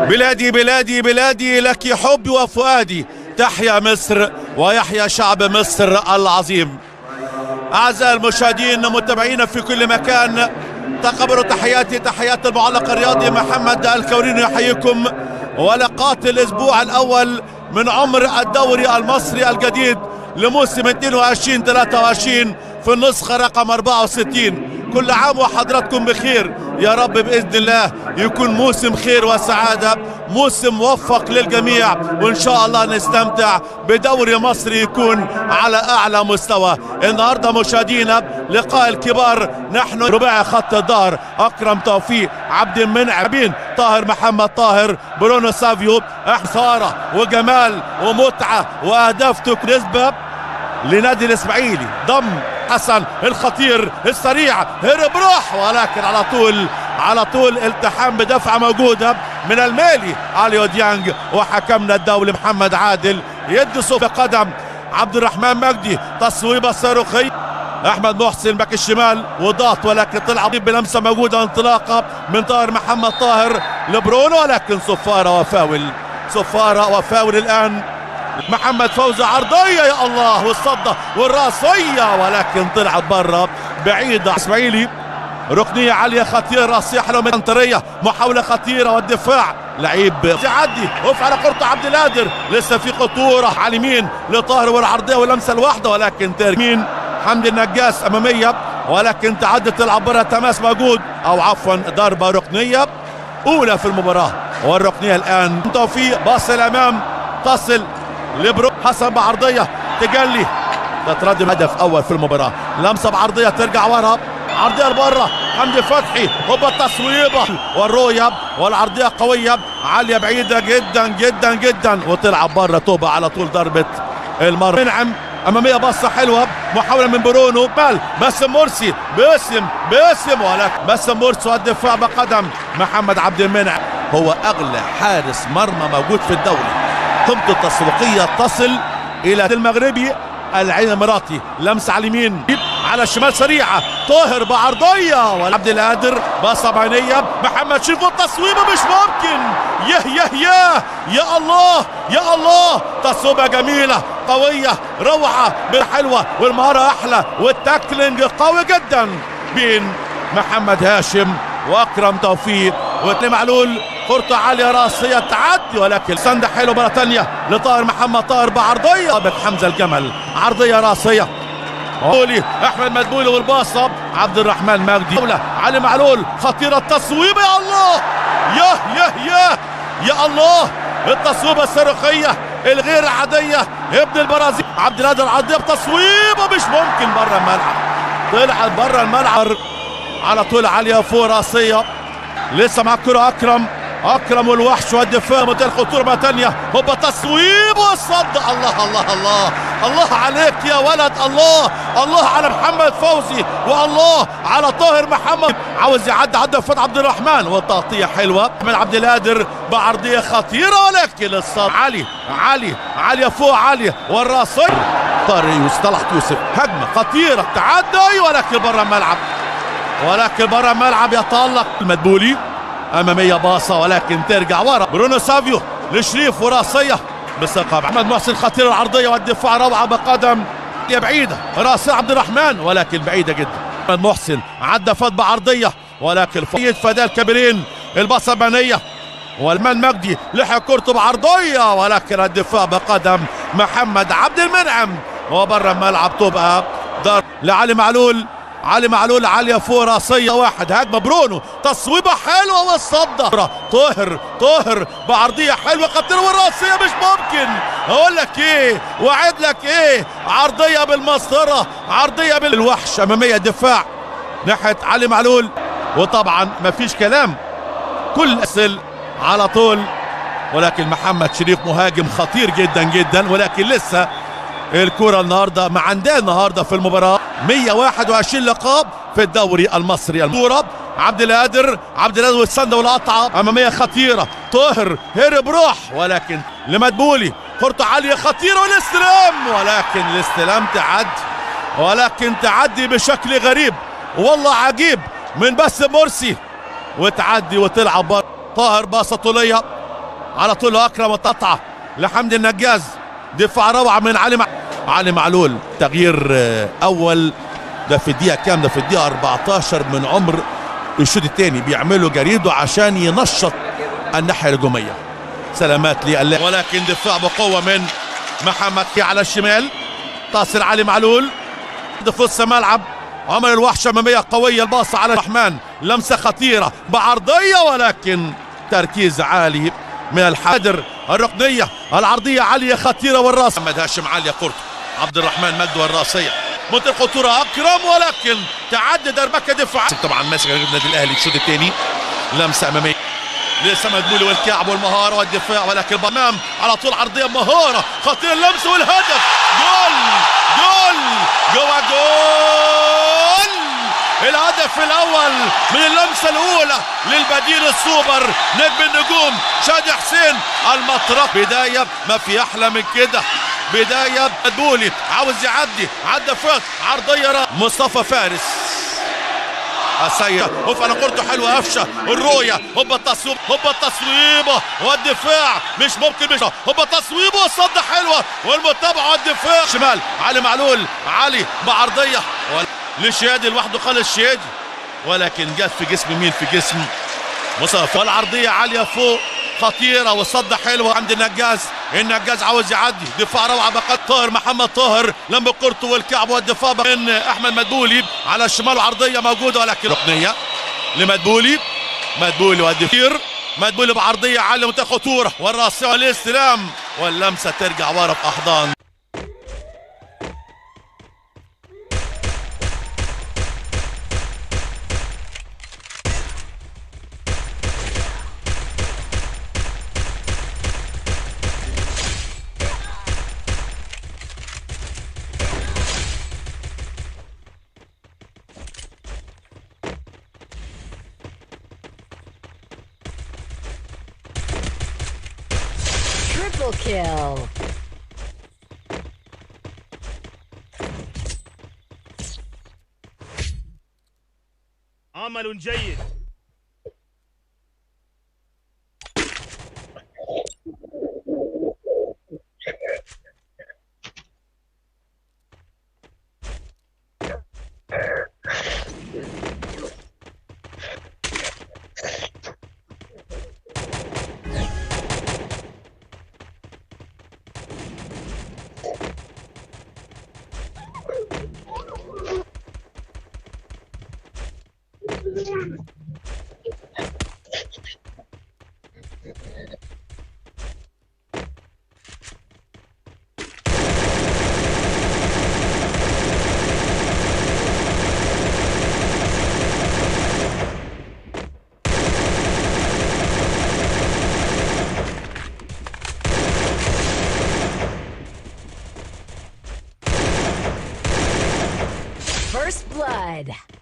بلادي بلادي بلادي لك حبي وفؤادي، تحيا مصر ويحيا شعب مصر العظيم. أعزائي المشاهدين متابعينا في كل مكان، تقبلوا تحياتي، تحيات المعلق الرياضي محمد الكورين يحييكم. ولقاءات الأسبوع الأول من عمر الدوري المصري الجديد لموسم 22-23 في النسخة رقم 64. كل عام وحضراتكم بخير يا رب، بإذن الله يكون موسم خير وسعادة، موسم موفق للجميع، وإن شاء الله نستمتع بدوري مصري يكون على أعلى مستوى. النهاردة مشاهدينا لقاء الكبار، نحن رباعي خط الظهر أكرم توفيق، عبد المنعم، طاهر محمد طاهر، برونو سافيو. إثارة وجمال ومتعة وأهداف نسبة لنادي الإسماعيلي. ضم حسن الخطير السريع، هرب روح، ولكن على طول التحام بدفعه موجودة من المالي اليو ديانج، وحكمنا الدولي محمد عادل يدي صوب قدم عبد الرحمن مجدي، تصويبه صاروخيه. احمد محسن باك الشمال وضغط، ولكن طلع بلمسه موجودة، انطلاقة من طاهر محمد طاهر لبرونو، ولكن صفارة وفاول، صفارة وفاول الان. محمد فوزي عرضية، يا الله، والصدة والراسية، ولكن طلعت بره بعيدة. اسماعيلي ركنية عالية خطيرة، راسية حلوة من عنترية، محاولة خطيرة والدفاع لعيب يعدي، وقف على قرطة عبد القادر، لسه في خطورة على اليمين لطاهر، والعرضية واللمسة الواحدة، ولكن ترمين حمدي النجاس أمامية، ولكن تعدت تلعب بره، تماس موجود، أو عفوا ضربة ركنية أولى في المباراة. والركنية الآن توفيق، باص الأمام تصل لبرو حسن بعرضية تجلي، تتردم هدف أول في المباراة. لمسة بعرضية ترجع ورا، عرضية لبره حمدي فتحي، هوبا التصويبة والرؤية والعرضية قوية عالية بعيدة جدا جدا جدا، وتلعب بره توبة على طول ضربة المرمى. منعم أمامية باصة حلوة، محاولة من برونو، بال باسم مرسي، باسم ولكن باسم مرسي والدفاع بقدم محمد عبد المنعم، هو أغلى حارس مرمى موجود في الدوري. قيمته التسويقية تصل إلى المغربي العين الإماراتي. لمسة على اليمين على الشمال سريعة، طاهر بعرضية، وعبد القادر باصة بعينية، محمد شريف والتصويبة مش ممكن، يه يه يه، يا الله يا الله، تصويبة جميلة قوية روعة حلوة، والمهارة أحلى، وال tackling قوي جدا بين محمد هاشم وأكرم توفيق واثنين معلول. كرة عالية راسية تعدي، ولكن سندة حلوة مرة ثانية لطاهر محمد طاهر بعرضية، حمزة الجمل عرضية راسية، مدبولي أحمد مدبولي والباصة عبد الرحمن مجدي، علي معلول خطيرة التصويبة، يا الله يا يا يا يا الله، التصويبة الصاروخية الغير عادية ابن البرازيل عبد القادر، عرضية بتصويبة مش ممكن بره الملعب، طلعت بره الملعب على طول عالية فوق راسية. لسه مع الكرة أكرم، أكرم والوحش والدفاع منتهى الخطورة مرة ثانية، هوبا تصويب والصد، الله الله الله الله عليك يا ولد، الله الله على محمد فوزي، والله على طاهر محمد، عاوز يعدي، عدى فات عبد الرحمن، والتغطية حلوة من عبد القادر بعرضية خطيرة، ولكن الصد علي علي عالية فوق عالية والراسية طارق يوسف، طلعت يوسف، هجمة خطيرة تعدي، ولكن بره الملعب، ولكن بره الملعب يتألق المدبولي. أمامية باصة ولكن ترجع ورا برونو سافيو لشريف وراسية بثقة. محمد محسن خطيرة العرضية والدفاع روعة بقدم بعيدة، راسية عبد الرحمن ولكن بعيدة جدا. محمد محسن عدى فات بعرضية، ولكن فداء الكبيرين، الباصة بنية والمان مجدي لحق كورته بعرضية، ولكن الدفاع بقدم محمد عبد المنعم وبره الملعب تبقى دار لعلي معلول، علي معلول عالية فوق راسية واحد، هجمة برونو تصويبة حلوة والصدة، طاهر طاهر بعرضية حلوة خطيرة والراسية مش ممكن، اقول لك ايه وعد لك ايه، عرضية بالمسطرة، عرضية بالوحش، امامية دفاع ناحية علي معلول، وطبعا مفيش كلام كل اسل على طول، ولكن محمد شريف مهاجم خطير جدا جدا، ولكن لسه الكرة النهارده ما عندها النهارده في المباراة. 121 لقاء في الدوري المصري. الكرة عبد القادر، عبد القادر والسندة والقطعة أمامية خطيرة، طاهر هرب روح، ولكن لمدبولي، كرة عالية خطيرة والاستلام، ولكن الاستلام تعدي، ولكن تعدي بشكل غريب والله عجيب من باسم مرسي، وتعدي وتلعب بره. طاهر باصة طولية على طول اكرم القطعة لحمدي النجاز، دفاع روعه من علي معلول. تغيير اول ده في الدقيقة كام؟ ده في الدقيقة 14 من عمر الشوط الثاني، بيعملوا جريدة عشان ينشط الناحية الهجومية. سلامات لله، ولكن دفاع بقوة من محمد على الشمال، تصل علي معلول في نص ملعب عمر الوحش، امامية قوية، الباص على الرحمن، لمسه خطيرة بعرضيه ولكن تركيز عالي من الحادر. الركنيه العرضية عالية خطيرة والراس محمد هاشم عالية كورته، عبد الرحمن مجد والراسيه منطقة خطورة اكرم، ولكن تعدي دربكه دفاع طبعا ماسك النادي الاهلي الشوط الثاني. لمسه امامية لسه مدبولي والكعب والمهاره والدفاع، ولكن امام على طول عرضية مهارة خطيرة، اللمسة والهدف، جول جول جوه جول، الهدف الاول من اللمسة الاولى للبديل السوبر نجم النجوم شادي حسين المطرق. بداية ما في احلى من كده، بداية مدبولي عاوز يعدي، عدى فات عرضية مصطفى فارس السيد، هوب على كورته حلوة قفشه، الرؤية، هوب التصويب، هوب التصويبه والدفاع مش ممكن، مش هوب التصويبه والصد حلوة والمتابعة والدفاع شمال علي معلول، علي بعرضيه لشادي لوحده خالص شادي، ولكن جت في جسم مين؟ في جسم مصطفى. والعرضيه عالية فوق خطيرة والصد حلوة عند النجاز، النجاز عاوز يعدي، دفاع روعه بقى طاهر محمد طاهر لم كورته والكعب والدفاع من احمد مدبولي على الشمال، عرضية موجودة ولكن ركنيه لمدبولي، مدبولي والدفير، مدبولي بعرضيه عالية منتهى خطورة والراسيه والاستلام واللمسه ترجع ورا في احضان. Triple kill. عمل جيد. First blood.